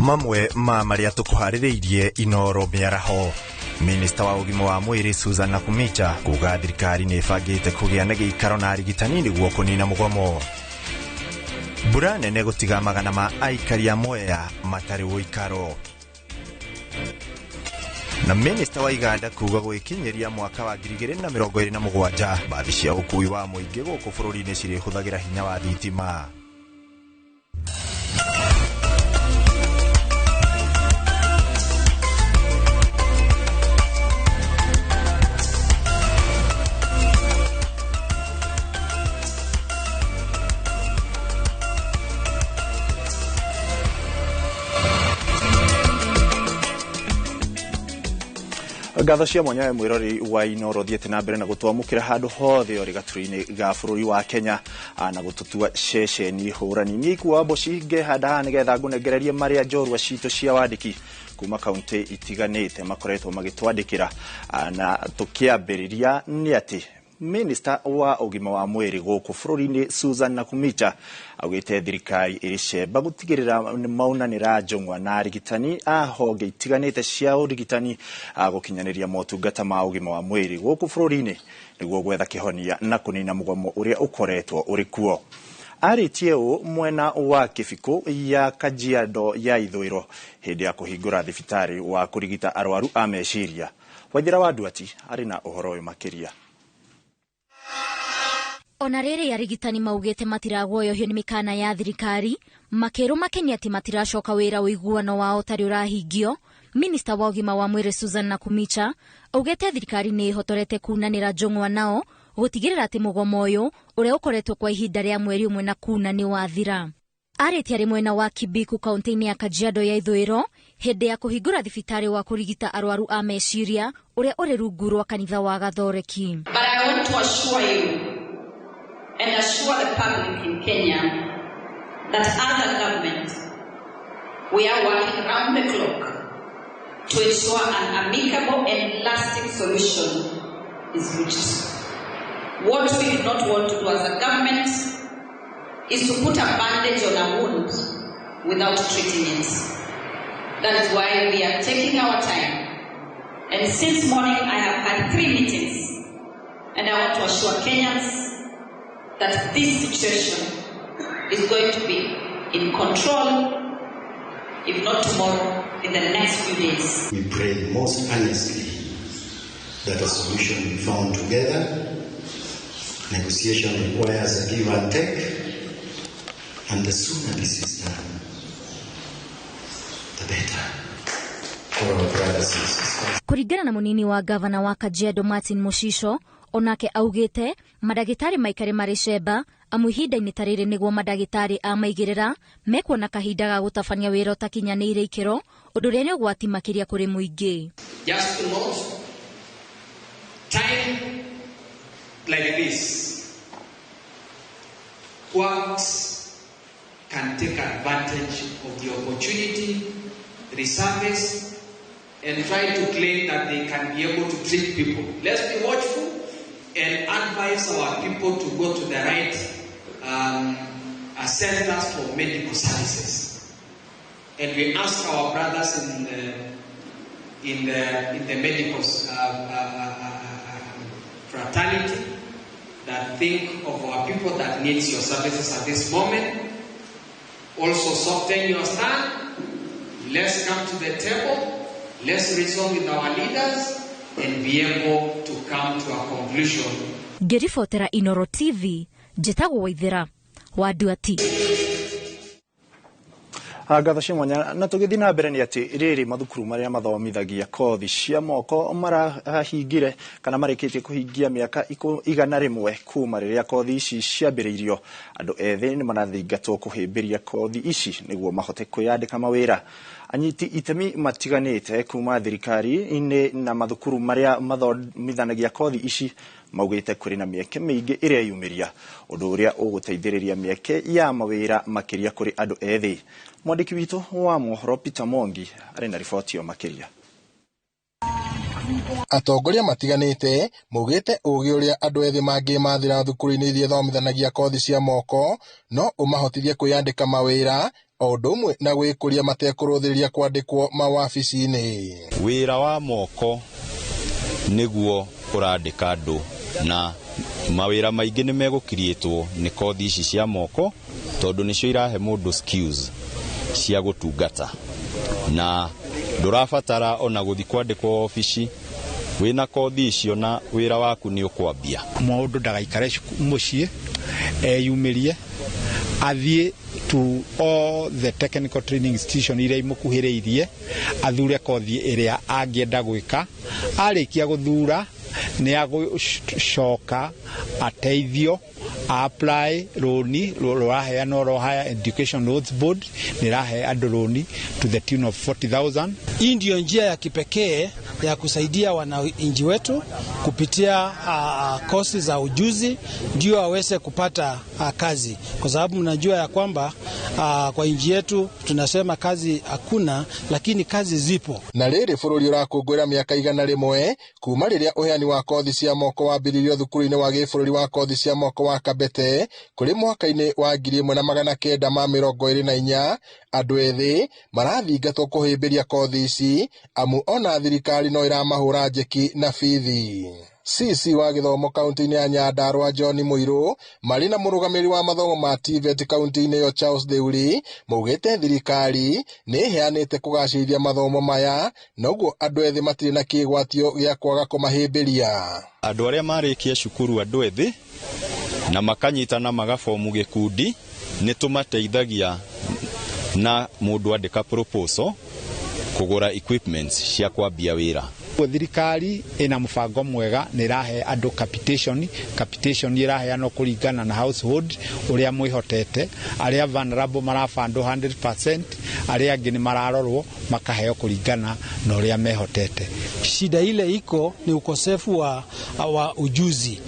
Mamwe ma marĩa tũkũharĩrĩirie Inoro mĩaraho. Minista wa ũgima wa mwĩrĩ Susan Nakhumicha kuga thirikari nĩ ĩbangĩte kũgĩa na gĩikaro na arigitani nĩguo kũnina mũgomo. Mbura nene gũtiga magana ma aikari a Mwea matarĩ ũikaro. Na minista wa iganda kuga gwĩkinyĩria mwaka wa 2027 mbathi cia ũkui wa mũingĩ gũkũ bũrũri-inĩ cirĩhũthagĩra hinya wa thitima. Ngatho cia mwanya we mwirori wa Inoro thiĩte na mbere na gũtwamũkĩra handũ hothe ũrĩ gaturwa-inĩ ga bũrũri wa Kenya na gũtũtua ceceni hũrani. Niĩ ikuwa mboci ngehanda haha nĩgetha ngũnengererie marĩa njorua citũ cia wandĩki kuma kaunti itiganĩte makoretwo magĩtwandĩkĩra, na tũkĩambĩrĩria nĩ atĩ Minista wa ũgima wa mwĩrĩ gũkũ bũrũri-inĩ Susan Nakhumicha augĩte thirikari ĩrĩ cemba gũtigĩrĩra nĩ maunanĩra njũng'wa na arigitani a honge itiganĩte cia ũrigitani gũkinyanĩria motungata ma ũgima wa mwĩrĩ gũkũ bũrũri-inĩ nĩguo gwetha kĩhonia na kũnina mũgomo ũrĩa ũkoretwo ũrĩ kuo. Arĩtie ũũ mwena wa Kĩbikũ ya Kajiado ya ithũĩro hĩndĩ ya kũhingũra thibitarĩ wa kũrigita arwaru a meciria. Waithera wa Nduati arĩ na ũhoro ũyũ makĩria. Ona rĩrĩ arigitani maugĩte matiraguoyohio nĩ mĩkana ya thirikari, makĩrwo makenia atĩ matiracoka wĩra ũiguano wao ũtarĩ ũrahingio. Minista wa ũgima wa mwĩrĩ Susan Nakhumicha augĩte thirikari nĩ ĩhotorete kunanĩra njũng'wa nao gũtigĩrĩra atĩ mũgomo ũyũ ũrĩa ũkoretwo kwa ihinda rĩa mweri ũmwe na kuna nĩ wathira. Arĩtie arĩ mwena wa Kibiku kaunti-inĩ ya Kajiado ya ithũĩro hĩndĩ ya kũhingũra thibitarĩ wa kũrigita arwaru a meciria ũrĩa ũrĩ rungu rwa kanitha wa Gathoreki. But I want to assure you and assure the public in Kenya that as a government we are working round the clock to ensure an amicable and lasting solution is reached. What we do not want to do as a government is to put a bandage on a wound without treating it. That is why we are taking our time. And since morning I have had 3 meetings, and I want to assure Kenyans that this situation is going to be in control, if not tomorrow, in the next few days. We pray most earnestly that a solution be found together. Negotiation requires a give and take, and the sooner this is done, the better for our brothers and sisters. Kũringana na mũnini wa gavana wa Kajiado Martin Mũcico, onake augĩte mandagĩtarĩ maikare marĩ cemba amu ihinda-inĩ ta rĩrĩ nĩguo mandagĩtarĩ a maigĩrĩra mekuona kahinda ga gũtabania wĩra ũtakinyanĩire ikĩro, ũndũ ũrĩa nĩ ũgwati makĩria kũrĩ mũingĩ. Just to note, time like this, quacks can take advantage of the opportunity, resurface, and try to claim that they can be able to treat people. Let's be watchful and advise our people to go to the right centers for medical services. And we ask our brothers in the medical fraternity that think of our people that needs your services at this moment. Also soften your stand. Let's come to the table. Let's reason with our leaders and be able to come to a conclusion. Ngĩribotera Inoro TV, njĩtagwo Waithera wa Nduati. Ngatho cia mwanya. Na tũgĩthiĩ na mbere nĩ atĩ rĩrĩ mathukuru marĩa mathomithagia kothi cia moko marahingire kana marĩkĩtie kũhingia mĩaka 100 kuma rĩrĩa kothi ici ciambĩrĩirio. Andũ ethĩ nĩ marathingatwo kũhĩmbĩria kothi ici nĩguo mahote kwĩyandĩka mawĩra. Anyiti itemi matiganĩte kuma thirikari-inĩ na mathukuru marĩa mathomithanagia kothi ici maugĩte kũrĩ na mĩeke mĩingĩ ĩrĩa yumĩria, ũndũ ũrĩa ũgũteithĩrĩria mĩeke ya mawĩra makĩria kũrĩ andũ ethĩ. Mwandĩki witũ wa mohoro Peter Mwangi arĩ na riboti ĩyo makĩria. Atongoria matiganĩte maugĩte ũgĩ ũrĩa andũ ethĩ mangĩmathĩra thukuru-inĩ iria ithomithanagia kothi cia moko no ũmahotithie kwĩyandĩka mawĩra o ũndũ ũmwe na gwĩkũria matekũrũthĩrĩria kwandĩkwo mawabici-inĩ. Wĩra wa moko nĩguo ũrandĩka andũ, na mawĩra maingĩ nĩ megũkiriĩtwo nĩ kothi ici cia moko, tondũ nĩcio irahe mũndũ skills cia gũtungata, na ndũrabatara ona gũthiĩ kwandĩkwo obici. Wĩna kothi icio na wĩra waku nĩ ũkwambia. Mũndũ ndagaikare mũciĩ, eyumĩrie, athiĩ to all the technical training institution iria imũkuhĩrĩirie, athure kothi ĩrĩa angĩenda gwĩka. Arĩkia gũthura, nĩ agũcoka ateithio apply rũni rũraheanwo rwa Higher Education Loans Board. Nĩ ĩrahe andũ rũni to the tune of 40,000. Hii ndiyo njia ya kipekee ya kusaidia wananchi wetu kupitia kosi za ujuzi ndio waweze kupata kazi, kwa sababu mnajua ya kwamba kwa nchi yetu tunasema kazi hakuna, lakini kazi zipo. Na rĩrĩ bũrũri ũrakũngũĩra mĩaka 100 kuma rĩrĩa ũheani wa kothi cia moko wambĩrĩirio thukuru-inĩ wa gĩbũrũri wa kothi cia moko wa Kabete kũrĩ mwaka-inĩ wa 1924, andũ ethĩ marathingatwo kũhĩmbĩria kothi ici, amu ona thirikari no ĩramahũra njeki na bithi. CC wa gĩthomo kaunti-inĩ ya Nyandarua John Mũirũ marĩ na mũrũgamĩrĩri wa mathomo ma TVET kaunti-inĩ ĩyo Charles Theuri maugĩte thirikari nĩ ĩheanĩte kũgacĩrithia mathomo maya, noguo andũ ethĩ matirĩ na kĩgwatio gĩa kwaga kũmahĩmbĩria. Andũ arĩa marĩkia cukuru, andũ ethĩ na makanyitana magabomu gĩkundi, nĩ tũmateithagia na mũndũ andĩka proposal kũgũra equipment cia kwambia wĩra. Thirikari ĩna mũbango mwega, nĩ ĩrahe andũ capitation. Capitation ĩraheanwo kũringana na household ũrĩa mwĩhotete. Arĩa vulnerable marabandwo 100%, arĩa angĩ nĩ mararorwo makaheo kũringana na ũrĩa mehotete. Shida ile iko ni ukosefu wa ujuzi.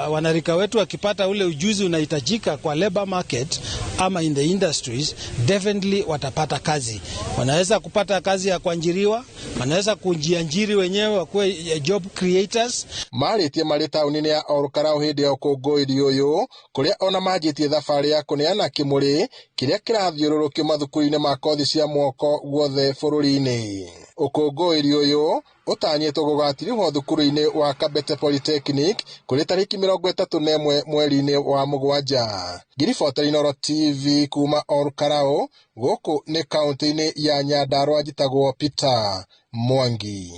Wanarika wetu wakipata ule ujuzi unahitajika kwa labor market ama in the industries, definitely watapata kazi. Wanaweza kupata kazi ya kuajiriwa, wanaweza kujiajiri wenyewe wakuwe job creators. Marĩtie marĩ taũni-inĩ ya Olkalou hĩndĩ ya ũkũngũĩri ũyũ, kũrĩa ona manjĩtie thabarĩ ya kũneana kĩmũrĩ kĩrĩa kĩrathiũrũrũkio mathukuru-inĩ ma kothi cia moko guothe bũrũri-inĩ. Ũkũngũĩri ũyũ ũtanyĩtwo gũgatirihwo thukuru-inĩ wa Kabete Polytechnic kũrĩ tarĩki 31 mweri-inĩ wa 7. Ngiribota Inooro TV kuma Olkalou, gũkũ nĩ kaunti-inĩ ya Nyandarua, njĩtagwo Peter Mwangi.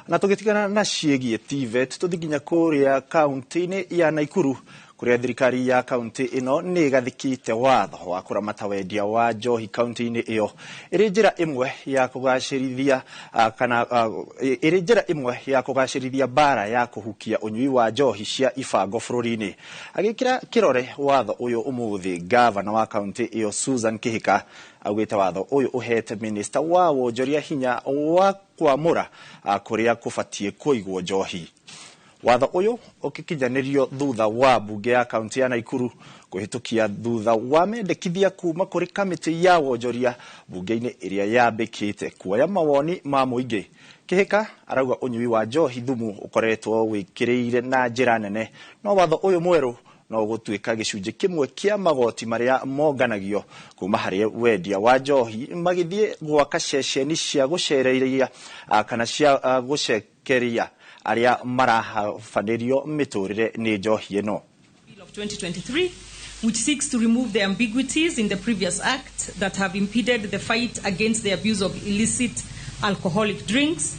Na tũgĩtigana na ciĩgiĩ TVET, tũthiĩ nginya kũrĩa kaunti-inĩ ya Naikuru, kũrĩa thirikari ya kaunti ĩno nĩ ĩgathĩkĩte watho wa kũramata wendia wa njohi kaunti-inĩ ĩyo ĩrĩ njĩra ĩmwe ya kũgacĩrithia kana ĩrĩ njĩra ĩmwe ya kũgacĩrithia mbara ya kũhukia ũnyui wa njohi cia ibango bũrũri-inĩ. Agĩkĩra kĩrore watho ũyũ ũmũthĩ, gavana wa kaunti ĩyo Susan Kihika augĩte watho ũyũ ũhete minista wa wonjoria hinya wa kwamũra kũrĩa kũbatiĩ kũigwo njohi. Watho ũyũ ũgĩkinyanĩrio thutha wa mbunge ya kaunti ya Naikuru kũhĩtũkia thutha wa mendekithia kuma kũrĩ kamĩtĩ ya wonjoria mbunge-inĩ ĩrĩa yambĩkĩte kuoya mawoni ma mũingĩ. Kihika arauga ũnyui wa njohi thumu ũkoretwo wĩkĩrĩire na njĩra nene, no watho ũyũ mwerũ no ũgũtuĩka gĩcunjĩ kĩmwe kĩa magoti marĩa monganagio kuma harĩ wendia wa njohi magĩthiĩ gwaka ceceni cia gũcereria kana cia gũcekeria arĩa marahabanĩrio mĩtũrĩre nĩ njohi ĩno. Of 2023, which seeks to remove the ambiguities in the previous act that have impeded the fight against the abuse of illicit alcoholic drinks.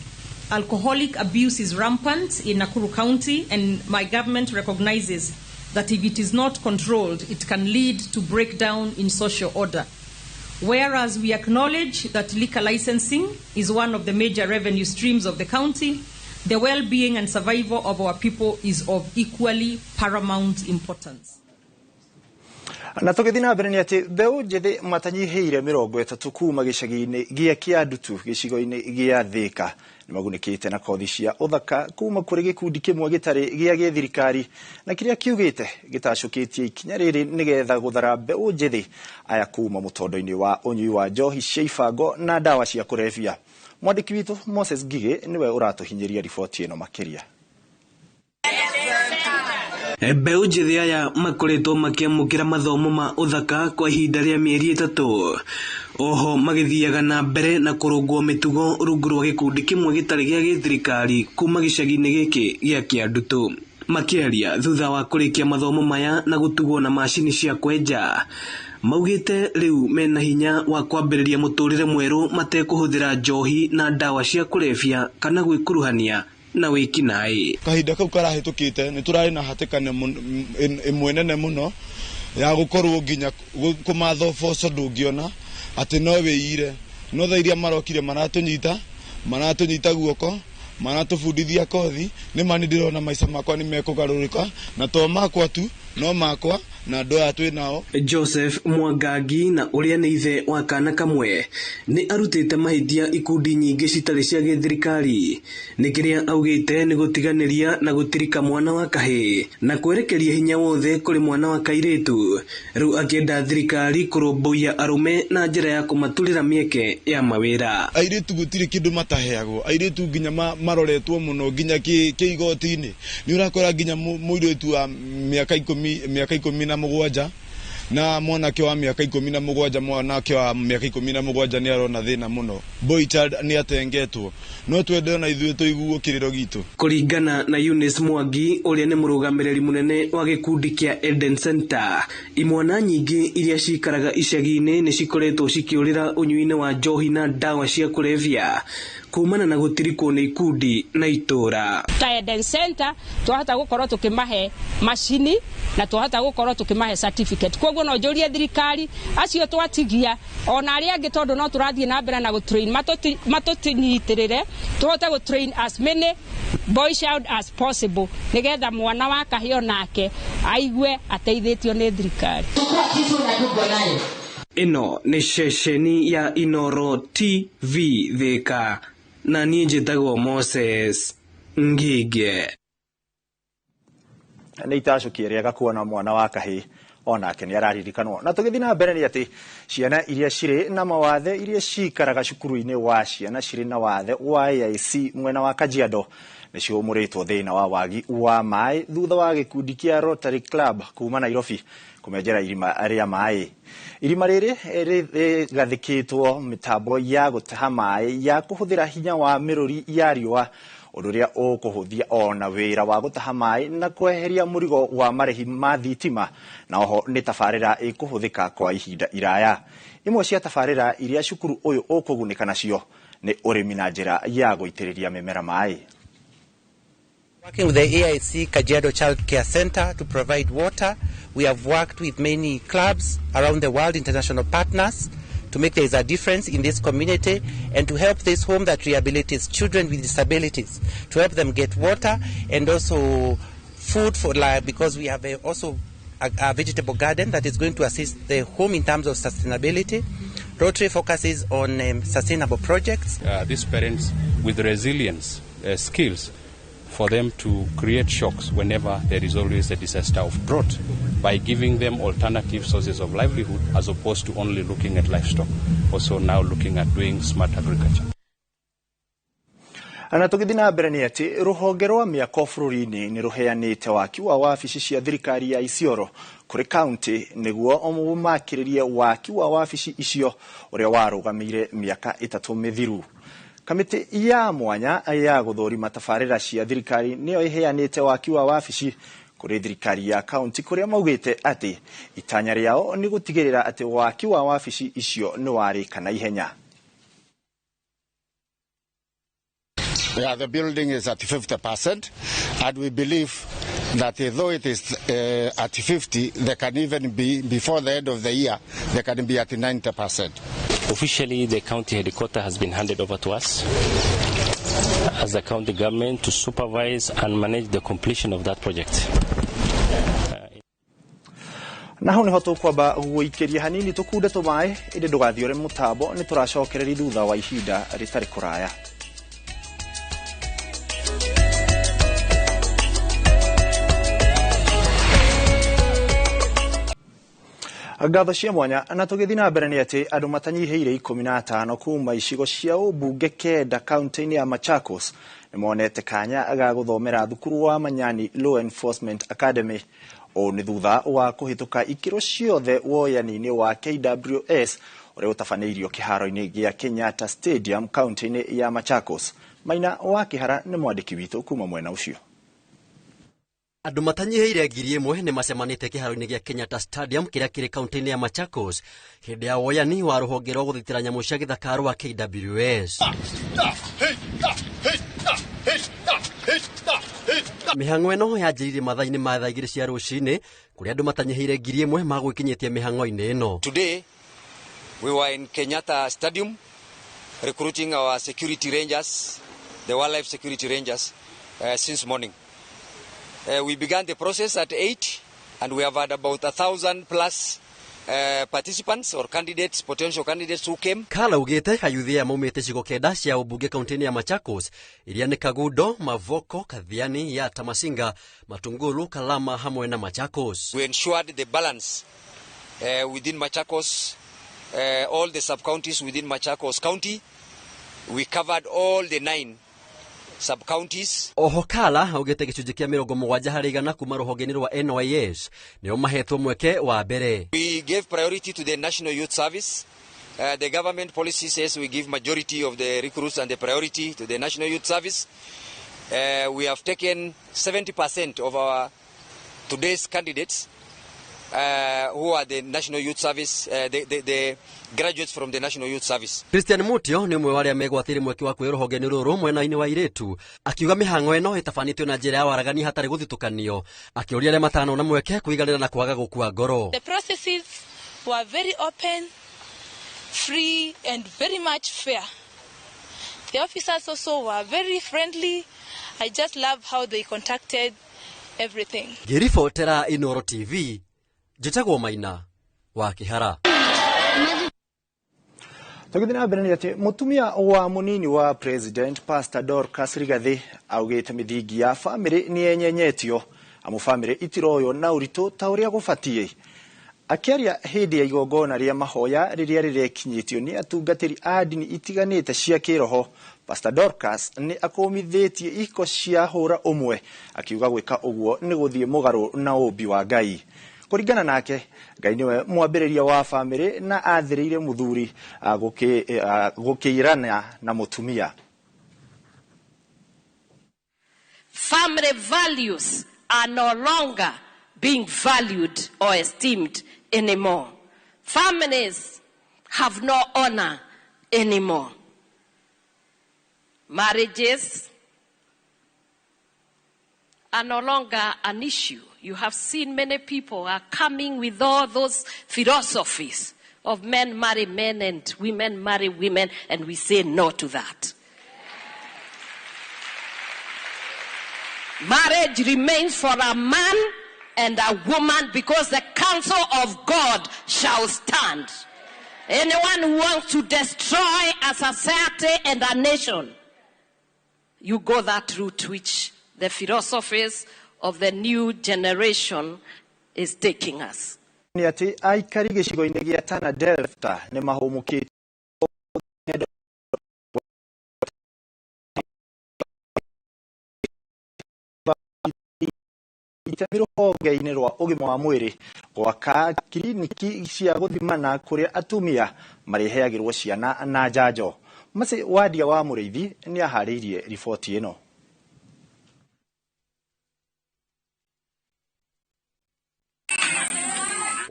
Alcoholic abuse is rampant in Nakuru County, and my government recognizes that if it is not controlled, it can lead to breakdown in social order. Whereas we acknowledge that liquor licensing is one of the major revenue streams of the county, the well-being and survival of our people is of equally paramount importance. Na tũgĩthiĩ na mbere nĩ atĩ mbeũ njĩthĩ matanyihĩire 30 kuma gĩcagi-inĩ gĩa Kĩandutu gĩcigo-inĩ gĩa Thĩka nĩ magunĩkĩte na kothi cia ũthaka kuma kũrĩ gĩkundi kĩmwe gĩtarĩ gĩa gĩthirikari na kĩrĩa kiugĩte gĩtacũkĩtie ikinya rĩrĩ nĩgetha gũthara mbeũ njĩthĩ aya kuma mũtondo-inĩ wa ũnyui wa njohi cia ibango na ndawa cia kũrebia. Mwandĩki witũ Moses Ngigĩ nĩwe ũratũhinyĩria riboti ĩno makĩria. Mbeũ njĩthĩ aya makoretwo makĩamũkĩra mathomo ma ũthaka kwa ihinda rĩa mĩeri 3, oho magĩthiaga na mbere na kũrũngwo mĩtugo rungu rwa gĩkundi kĩmwe gĩtarĩ gĩa gĩthirikari kuma gĩcagi-inĩ gĩkĩ gĩa Kĩandutu. Makĩaria thutha wa kũrĩkia mathomo maya na gũtugwo na macini cia kwenja, maugĩte rĩu mena hinya wa kwambĩrĩria mũtũrĩre mwerũ matekũhũthĩra njohi na ndawa cia kũrebia kana gwĩkuruhania na wĩkinaĩ. Kahinda kau karahĩtũkĩte nĩ tũrarĩ na hatĩkana ĩmwe nene mũno ya gũkorwo nginya kũmatha ũboco ndũngĩona atĩ no wĩire, no thaa iria marokire maratũnyita guoko, maratũbundithia kothi, nĩ ma nĩ ndĩrona maica makwa nĩ mekũgarũrũka, na to makwa tu no makwa na andũ aya twĩ nao. Joseph Mwangangi na ũrĩa nĩ ithe wa kana kamwe nĩ arutĩte mahĩtia ikundi nyingĩ citarĩ cia gĩthirikari nĩ kĩrĩa augĩte nĩ gũtiganĩria na gũtirika mwana wa kahĩĩ na kwerekeria hinya wothe kũrĩ mwana wa kairĩtu, rĩu akĩenda thirikari kũrũmbũiya arũme na njĩra ya kũmaturĩra mĩeke ya mawĩra. Airĩtu gũtirĩ kĩndũ mataheagwo, airĩtu nginya maroretwo mũno nginya kĩigoti-inĩ. Nĩ ũrakora nginya mũirĩtu wa mĩaka 17 na mwanake wa mĩaka 17, mwanake wa mĩaka 17 nĩ arona thĩna mũno. Boy child nĩ atengetwo, no twende ona ithuĩ tũiguo kĩrĩro gitũ. Kũringana na Eunice Mwangi ũrĩa nĩ mũrũgamĩrĩri mũnene wa gĩkundi kĩa Eden Center, imwana nyingĩ iria cikaraga icagi-inĩ nĩ cikoretwo cikĩũrĩra ũnyui-inĩ wa njohi na ndawa cia kũrebia kumana na gũtirikwo nĩ ikundi na itũra. Ta Eden Center twahota gũkorwo tũkĩmahe macini na twahota gũkorwo tũkĩmahe certificate. Koguo no njũrie thirikari acio twatigia ona arĩa angĩ tondũ no tũrathiĩ na mbere na gũtrain matũtinyitĩrĩre tũhote gũtrain as many boy child as possible nĩgetha mwana wa kahĩĩ onake aigue ateithĩtio nĩ thirikari. Ĩno nĩ ceceni ya Inoro TV Thika na niĩ njĩtagwo Moses Ngige. Nĩ itacũkia rĩega kuona mwana wa kahĩĩ onake nĩ araririkanwo. Na tũgĩthiĩ na mbere nĩ atĩ ciana iria cirĩ na mawathe iria cikaraga cukuru-inĩ wa ciana cirĩ na wathe wa AIC mwena wa Kajiado nĩ cihũmũrĩtwo thĩna wa wagi wa maĩ thutha wa gĩkundi kĩa Rotary Club kuma Nairobi kũmenjera irima rĩa maĩ. Irima rĩrĩ rĩgathĩkĩtwo mĩtambo ya gũtaha maĩ ya kũhũthĩra hinya wa mĩrũri ya riũa, ũndũ ũrĩa ũkũhũthia ona wĩra wa gũtaha maĩ na kweheria mũrigo wa marĩhi ma thitima, na oho nĩ tabarĩra ĩkũhũthĩka kwa ihinda iraya. Imwe cia tabarĩra iria cukuru ũyũ ũkũgunĩka nacio nĩ ũrĩmi na njĩra ya gũitĩrĩria mĩmera maĩ. Working with the AIC Kajiado Child Care Center to provide water. We have worked with many clubs around the world, international partners, to make there is a difference in this community and to help this home that rehabilitates children with disabilities, to help them get water and also food for life, because we have also a vegetable garden that is going to assist the home in terms of sustainability. Rotary focuses on sustainable projects. These parents with resilience skills for them to create shocks whenever there is always a disaster of drought, by giving them alternative sources of livelihood as opposed to only looking at livestock, also now looking at doing smart agriculture. Na tũgĩthiĩ na mbere nĩ atĩ rũhonge rwa mĩako bũrũri-inĩ nĩ rũheanĩte waki wa wabici cia thirikari ya Isiolo kũrĩ kaunti nĩguo makĩrĩrie waki wa wabici icio ũrĩa warũgamĩire mĩaka 3 mĩthiru. Kamĩtĩ ya mwanya ya gũthũrima tabarĩra cia thirikari nĩyo ĩheanĩte waki wa wabici kũrĩ thirikari ya kaunti, kũrĩa maugĩte atĩ itanya rĩao nĩ gũtigĩrĩra atĩ waki wa wabici icio nĩ warĩka na ihenya. Yeah, the building is at 50%, and we believe that though it is at 50, they can even be, before the end of the year, they can be at 90%. Officially, the county headquarters has been handed over to us as the county government to supervise and manage the completion of that project. Na hau niho tũkwamba gũikĩria hanini tũkunde tũmaĩ, ĩndĩ ndũgathiore mũtambo, nĩ tũracokereria thutha wa ihinda rĩtarĩ kũraya. Ngatho cia mwanya na tũgĩthiĩ na mbere nĩ atĩ andũ matanyihĩire 15 kuma icigo cia ũmbunge 9 kaunti-inĩ ya Machakos nĩmonete kanya ga gũthomera thukuru wa Manyani Law Enforcement Academy. Ũũ nĩ thutha wa kũhĩtũka ikĩro ciothe woyani-inĩ wa KWS ũrĩa ũtabanĩirio kĩharo-inĩ gĩa Kenyatta Stadium kaunti-inĩ ya Machakos. Maina wa Kĩhara nĩ mwandĩki witũ kuma mwena ũcio. Andũ matanyihĩire 1,000 nĩ macemanĩte kĩharo-inĩ gĩa Kenyatta Stadium kĩrĩa kĩrĩ kaunti-inĩ ya Machakos hĩndĩ ya woyani wa rũhonge rwa gũthitĩra nyamũ cia gĩthaka rwa KWS. Mĩhang'o ĩno yanjĩrĩirie mathaa-inĩ ma thaa 2 cia rũcinĩ kũrĩa andũ matanyihĩire 1,000 magwĩkinyĩtie mĩhang'o-inĩ ĩno. Today we were in Kenyatta Stadium recruiting our security rangers, the wildlife security rangers, since morning. We began the process at 8 and we have had about 1,000 plus participants or candidates, potential candidates who came. Kala ugite ayuthi aya maumĩte icigo 9 cia ũmbunge kaunti-inĩ ya Machakos iria nĩ Kagundo, Mavoko, Kathiani, Yatta, Masinga, Matungulu, Kalama hamwe na Machakos. We ensured the balance within Machakos, all the sub-counties within Machakos County. We covered all the 9 sub-counties. Oho Kala augĩte gĩcunjĩ kĩa 70% kuma rũhonge-inĩ rwa NYS nĩo mahetwo mweke wa mbere. We gave priority to the National Youth Service. The government policy says we give majority of the recruits and the priority to the National Youth Service. We have taken 70% of our today's candidates who are the National Youth Service, the graduates from the National Youth Service. Christian Mutio nĩ ũmwe wa arĩa megwatĩire mweke wa kwĩywo rũhonge-inĩ rũrũ mwena-inĩ wa irĩtu, akiuga mĩhang'o ĩno ĩtabanĩtio na njĩra ya waragania hatarĩ gũthitũkanio, akĩũria arĩa matanona mweke kũiganĩra na kwaga gũkua ngoro. The processes were very open, free and very much fair. The officers also were very friendly. I just love how they contacted everything. Ngĩribotera Inooro TV, njĩtagwo Maina wa Kĩhara. Tũgĩthiĩ na mbere nĩ atĩ mũtumia wa mũnini wa President Pastor Dorcas Rigathi augĩte mĩthingi ya bamĩrĩ nĩ yenyenyetio amu bamĩrĩ itiroywo na ũritũ ta ũrĩa gũbatiĩ. Akĩaria hĩndĩ ya igongona rĩa mahoya rĩrĩa rĩrekinyĩtio nĩ atungatĩri a ndini itiganĩte cia kĩroho, Pastor Dorcas nĩ akũmithĩtie ihiko cia hũra ũmwe, akiuga gwĩka ũguo nĩ gũthiĩ mũgarũ na ũũmbi wa Ngai. Kũringana nake, Ngai nĩwe mwambĩrĩria wa bamĩrĩ na athĩrĩire mũthuri gũkĩirana na mũtumia. Family values are no longer being valued or esteemed anymore. Families have no honor anymore. Marriages are no longer an issue. You have seen many people are coming with all those philosophies of men marry men and women marry women, and we say no to that. Marriage remains for a man and a woman because the counsel of God shall stand. Anyone who wants to destroy a society and a nation, you go that route which the philosophies of the new generation is taking us. Nĩ atĩ aikari gĩcigo-inĩ gĩa Tana Delta nĩ mahũmũkĩte itemi rũhonge-inĩ rwa ũgima wa mwĩrĩ gwaka kiriniki cia gũthimana kũrĩa atumia marĩheagĩrwo ciana na njanjo. Maci Wadia wa Mũrĩithi nĩ aharĩirie riboti ĩno.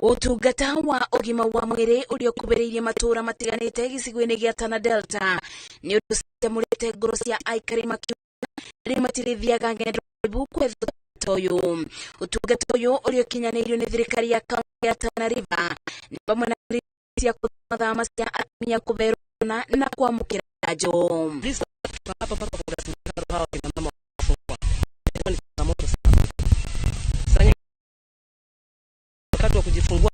Ũtungata wa ũgima wa mwĩrĩ ũrĩa ũkuhĩrĩirie matũũra matiganĩte gĩcigo-inĩ gĩa Tana Delta nĩ ũndũ ũcanjamũrĩte ngoro cia aikari makiuga rĩu matirĩthiaga ng'endo ndaihu gwetha ũtungata ũyũ. Ũtungata ũyũ ũrĩa ũkinyanĩirio nĩ thirikari ya kaunti ya Tana River nĩ hamwe na kiriniki cia gũthima cia atumia kũherwo na kwamũkĩra njanjo. Wakati wa kujifungua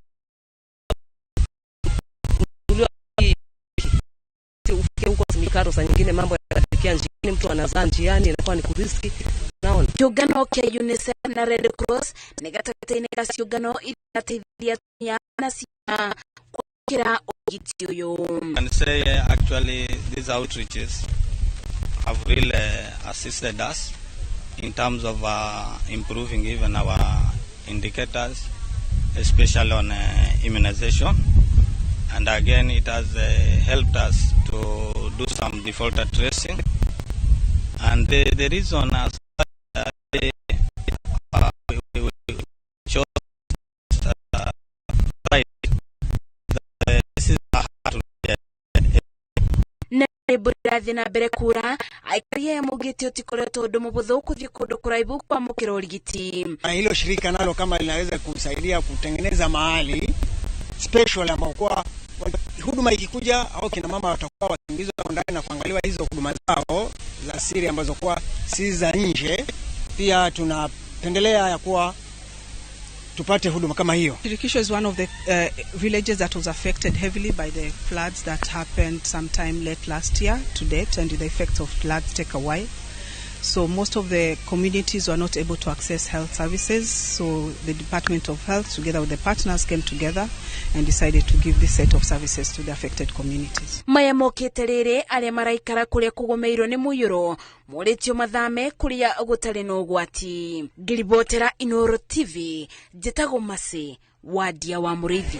ufike huko Mikaro, saa nyingine mambo yanafikia njiani, mtu anazaa njiani, inakuwa ni kuriski. Naona Kiũngano kĩa UNICEF na Red Cross nĩ gatagatĩ-inĩ ka ciũngano iria irateithia atumia na ciana Kwamũkĩra ũrigiti ũyũ. And say actually these outreaches have really assisted us in terms of improving even our indicators, especially on immunization. And again, it has helped us to do some defaulter tracing. And the reason as we chose right, that this is hard to Na mbura ĩrathiĩ na mbere kura, aikari aya maugĩte ũtikoretwo ũndũ mũhũthũ kũthiĩ kũndũ kũraihu kwamũkĩra ũrigiti. Na hilo shirika nalo kama linaweza kusaidia kutengeneza mahali special ambao kwa huduma ikikuja au kina mama watakuwa wakiingizwa ndani na kuangaliwa hizo huduma zao za siri ambazo kwa si za nje. Pia tunapendelea ya kuwa tupate huduma kama hiyo. Shirikisho is one of the villages that was affected heavily by the floods that happened sometime late last year to date, and the effects of floods take a while. So most of the communities were not able to access health services. So the Department of Health, together with the partners, came together and decided to give this set of services to the affected communities. Maya mokĩte rĩrĩ arĩa maraikara kũrĩa kũgũmĩirwo nĩ mũiyũro morĩtio mathame kũrĩa gũtarĩ na ũgwati. Ngĩribotera Inooro TV, njĩtagwo Mercy Wandia wa Mũrĩithi.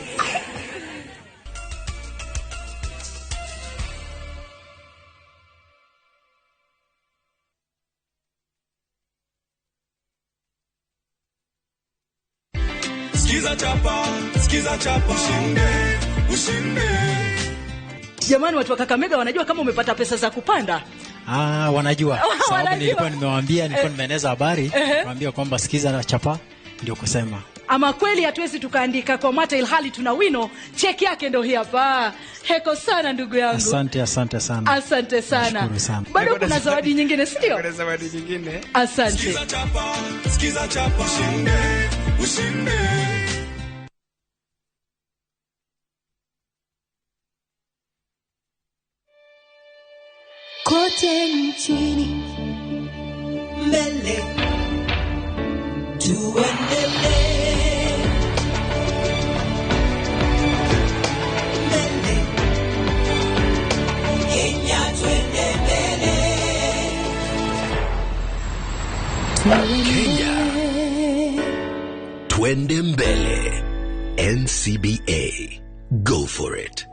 Skiza chapa, skiza chapa, ushinde, ushinde. Jamani, watu wa Kakamega wanajua kama umepata pesa za kupanda? Ah, wanajua. Sababu Wanajua. nilikuwa nimewaambia, nilikuwa nimeeneza habari, niwaambia kwamba sikiza na chapa ndio kusema. Ama kweli hatuwezi tukaandika kwa mata ilhali tuna wino. Cheki yake ndio hii hapa. Heko sana ndugu yangu. Asante, asante sana. Asante sana. Nashukuru sana. Bado kuna zawadi nyingine, si ndio? Kuna zawadi nyingine. Asante. Skiza chapa, skiza chapa, ushinde, ushinde. Kote nchini mbele tuendelee, mbele Kenya twende mbele. Kenya twende mbele. NCBA, go for it.